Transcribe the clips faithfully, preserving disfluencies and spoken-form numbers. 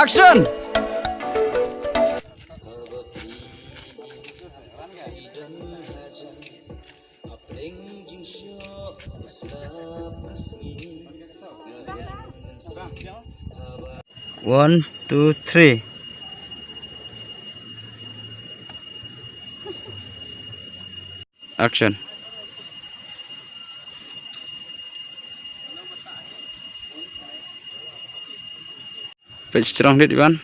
Action! One, two, three. Action. Peit strong dit, Iwan.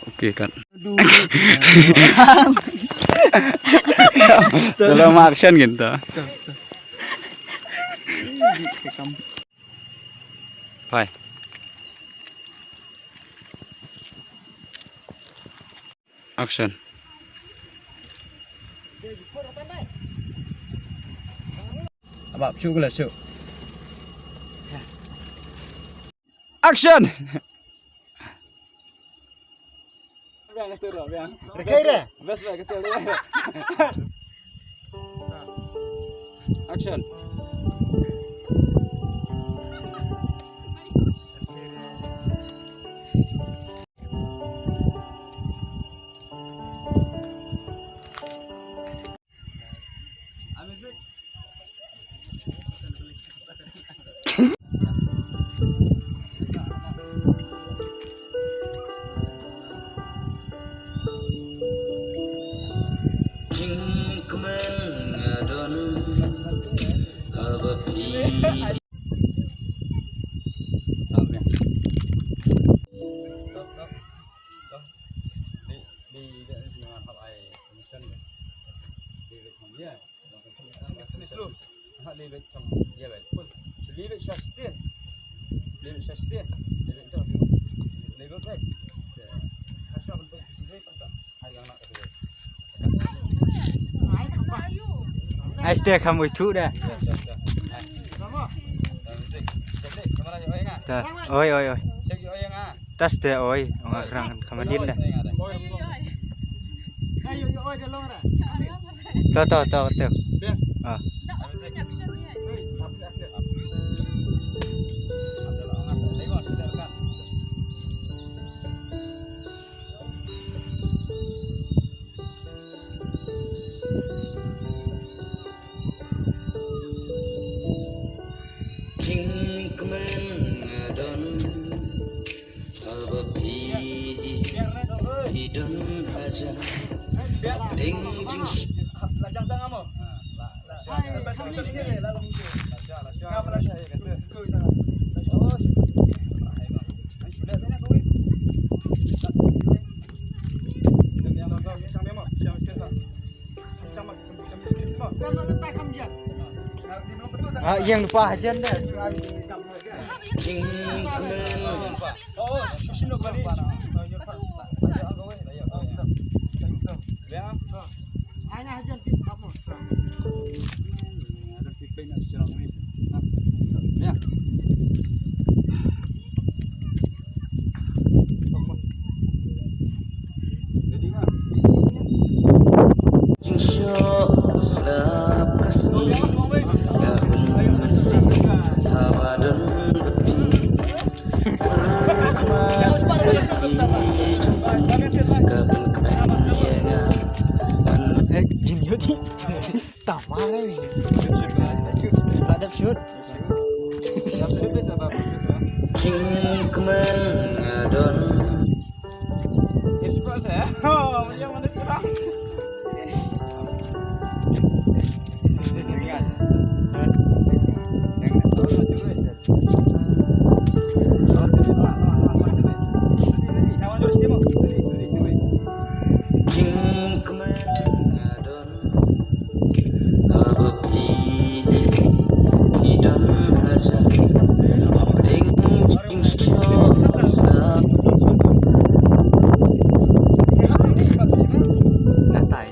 Okay, cut. Dalam action gitu. Bye. Action. Abang, shoot ke lah, shoot. Action. Biang, betul lah, biang. Rekai deh. Best lah, betul lah. Action. Ai, ste kham wei thu da. Ta, oi, oi, oi. Ta ste, oi, ong rang kham din da. To, to, to, to. Ah. Jingkmen nga don, haba phi, phi don hajan. Hapdeng jingsh- Ah, ïeng lypa hajan da. Jingshoh u slap ka sngi, nga hun mynsiem haba don bad phi. Ka khmat sati jong phi ka pynkmen ïa nga. Hey, jin yodi. Tama re. Shoot, shoot, shoot. Shoot, shoot. Shoot, shoot. Jingkmen nga don. Jingkmen nga don. Haba phi, phi don hajan, hapdeng jingshoh u slap. Natai.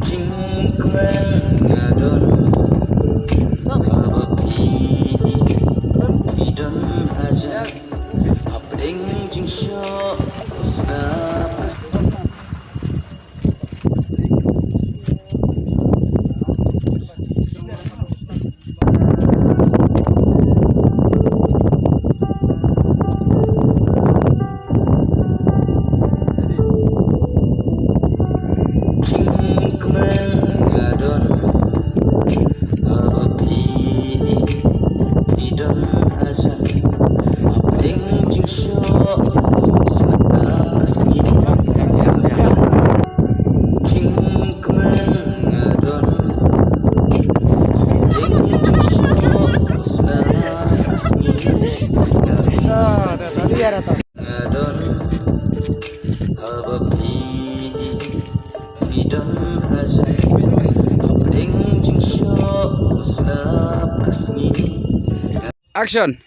Jingkmen nga don, haba phi, phi don hajan, hapdeng jingshoh u slap. Action.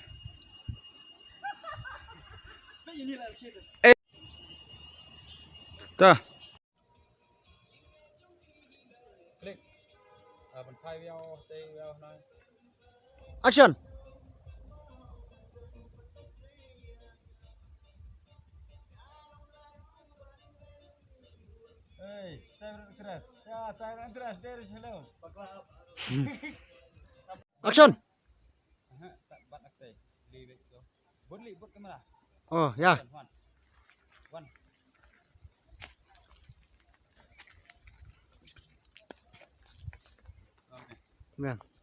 Ta. Action. Action. Oh, ya. Ya.